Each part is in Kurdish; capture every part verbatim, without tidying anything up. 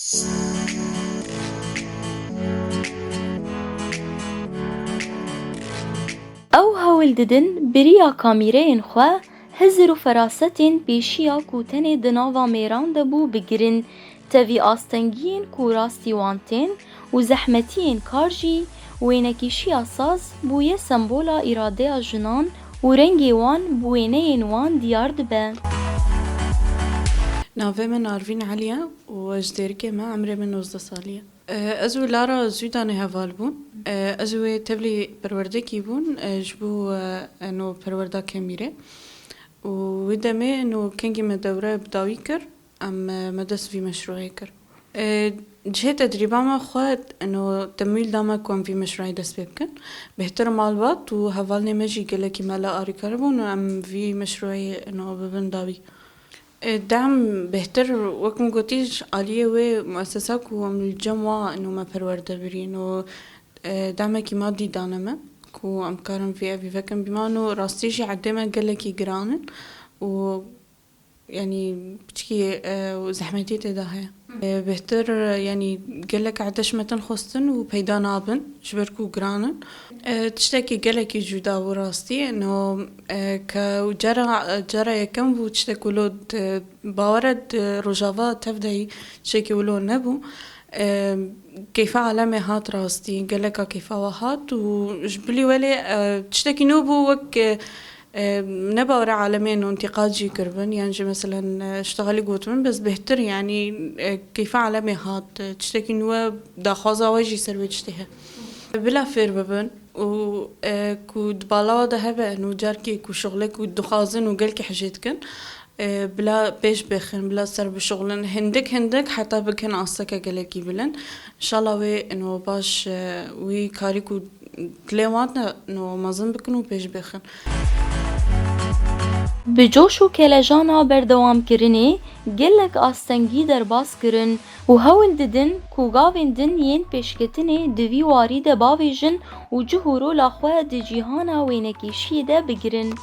Ew hewl didin bi riya kamîreyên xwe hizir û ferasetên pêşiya ku tenê di nava mêran de bû bigirin, tevî astengiyên ku rastî wan tên û zehmetiyên kar jî, wênekêşiya saz bûye sembola îradeya jinan û rengê wan bi wêneyên wan diyar dibe. Navê min Arvîn Elî ye û ez ji Dêrikê me, emrê min nozdeh salî ye. Ez û Lara Zûdanê heval bûn. Ez û wê tevlî perwerdekî bûn ji bo eno perwerda Kemîrê. Û wê demê eno kengî me dewre bi dawî kir, em me dest vî meşrûyê kir. Cihê tedrîba me xwe eno temwîl da me ku em vî meşrûyê dest pê bikin. Bêhtir malbat û hevalnê me jî gelekî me li arî kiribûn û em vî meşrûyê eno bibin dawî. E, dem bêhtir, wek min gotî, ji aliyê wê muesesa ku em li cem wa ino me perwerde birîn û, e, demekî madî dane me ku em karin vî evî vekin bîman û rastî jî erdê me gelekî giran in û, yanî, piçkî, e, zehmetî tê de heye. E, bêhtir, yanî, gelek erdê ji me tên xwestin û peyda nabin, ji ber ku giran in. E, tiştekî gelekî cuda bû rastî. No, e, ke cara, cara yekem bû tiştek wilo di, bawer e di Rojava tev de yî tiştekî wilo nebû. E, keyfa alemê hat rastî, geleka keyfa we hat û ji bilî welê, e, tiştekî nû bû wek, e, E, ne bawere alemên û întîqad jî kiribin, yan jî meselen, e, ji te xelî gotin, bes bêhtir, yanî, e, keyfa alemê hat, e, tiştekî nû ye, daxwaza we jî ser wê tiştê heye. Bila fêr bibin û, e, ku di bala we de hebe, nû carkê ku şixulê ku dixwazin û gelkî hejê dikin, e, bila pêş bêxin, bila ser bişixulin, hindik hindik heta bikin asteke gelekî bilind. Înşallah wê ino baş, e, wî karî ku dilê wan de no mezin bikin û pêş bêxin. Bi coş û kelejana berdewamkirinê gelek astengî derbas kirin û hewl didin ku gavên din yên pêşketinê di vî warî de bavêjin û cih û rola xwe di cîhana wênekêşiyê de bigirin.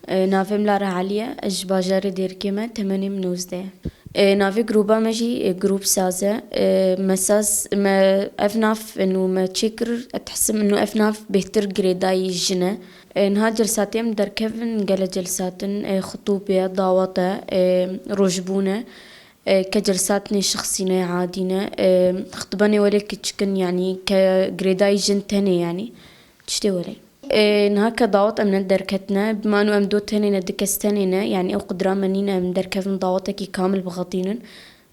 E, navê min Lara Elî ye, ez ji bajarê Dêrikê me, temenê min nozdeh ye. E, navê grûba me jî, e, grûb saz e. E, me saz, me ev nav, e, nû me çêkir, ez dihsim nû ev nav bêhtir girêdayî jin e. E, niha celsatê em derkevin, gele celsat in, e, xitûb e, dawet e, e, rojbûn e. E, ke celsatnê şexsî ne, adî ne. E, xitibanê welê kiçik in, yanî ke girêdayî jin tenê, yanî tiştê welê. E, niha ke dawet em ne derketine, bimano em do tenê ne, du kes tenê ne, yanî ew qudra me nîne em derkevin dawetekî kamil bixetînin.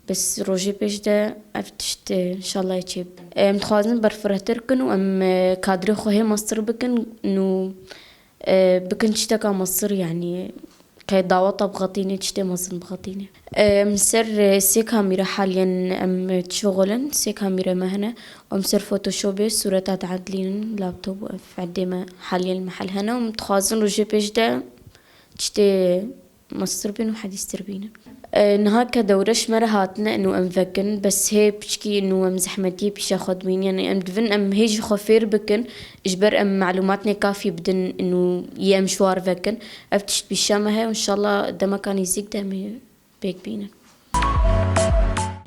Bes rojê pêş de ev tişt, e, înşallah çê bibe. E, em dixwazin berfirehtir bikin û em, e, kadrê xwe hê mestir bikin û, e, bikin tişteka mestir, yanî qey daweta bixetînê, tiştê mezin bixetînê. Em ser, e, sê kamîre haliyen em, e, dişuxulin, sê kamîre me hene. Em ser Photoshopê sûreta diedilînin, laptop û ev erdê me haliyen li mehel hene. Em dixwazin rojê pêş de tiştê mestir bîn û hedîstir bînin. E, niha ke dewre ji me re hatine û em vekin, bes hê piçkî û em zehmetiyê pîşa xwe dibînin. Yanî em divin em hê jî xwe fêr bikin, ji ber em melûmatnê kafî bidin û yê em ji war vekin. Ev tişt pîşa me heye û înşallah demeka nêzîk de em ê pêk bînin.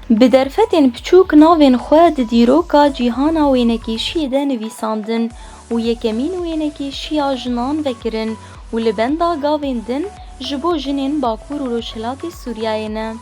Bi derfetên piçûk navên xwe di dîroka cîhana wênekêşiyê de nivîsandin û yekemîn wênekêşiya jinan vekirin û li benda gavên din ji bo jinên Bakur û Rojhilatê Sûriyeyê ne.